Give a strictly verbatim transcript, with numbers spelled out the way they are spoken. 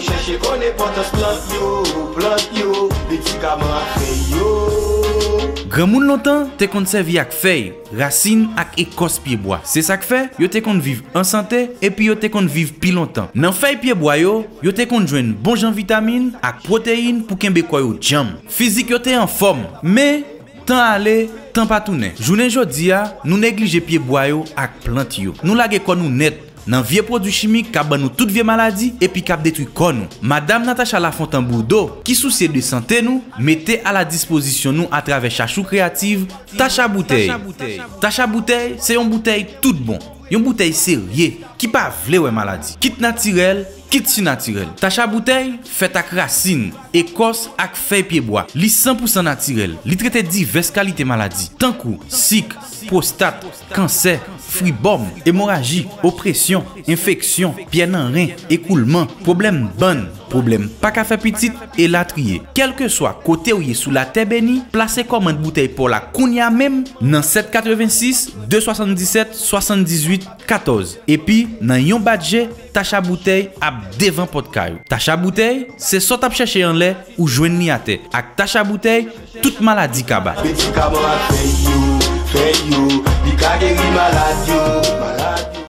Chèche konn enpòtans plant yo, plant yo, medikaman ak fèy yo. Granmoun lontan te konn sèvi ak fèy, rasin ak ekòs pyebwa. Se sa k fè yo te konn viv an sante epi yo te konn viv pi lontan. Nan fèy pyebwa yo, yo te konn jwenn bon jan vitamin ak pwoteyin pou kenbe kò yo djanm. Fizik yo te anfòm, men tan ale, tan pa tounen. Jounen jodi a, nou neglije pyebwa yo ak plant yo. Nou lage kò nou nèt nan vye pwodui chimik k ap ban nou tout vye maladi epi k ap detwi kò nou. Madam Natacha Lafontan Bourdeau, ki sousye de sante nou, mete a la dispozisyon nou atravè Chachou Kreyativ, Tacha Boutèy. Tacha Boutèy se yon boutèy tout bon, yon boutèy serye, ki pa vle wè maladi, kit natirèl, kit sinatirèl. Tacha Boutèy fèt ak rasin, ekòs ak fèy pyebwa. Li san pousan natirèl. Li trete divès kalite maladi, tankou sik, pwostat, kansè, fribòm, emoraji, opresyon, enfeksyon, pyè nan ren, ekoulman, pwoblèm bann, pwoblèm pa ka fè pitit, elatriye. Kèlkeswa kote w ye sou latè beni, plase kòmand boutèy pa w la kounye a menm nan sèt katrevensis, de swasanndisèt, swasanndizuit, katòz. Epi, nan yon bat je, Tacha Boutèy ap devan pòt kay ou. Tacha Boutèy, se sa w t ap chèche anlè, ou jwenn li atè. Ak Tacha Boutèy, tout maladi kaba. Medikaman ak fèy yo, fèy yo, li ka geri malad yo, malad yo.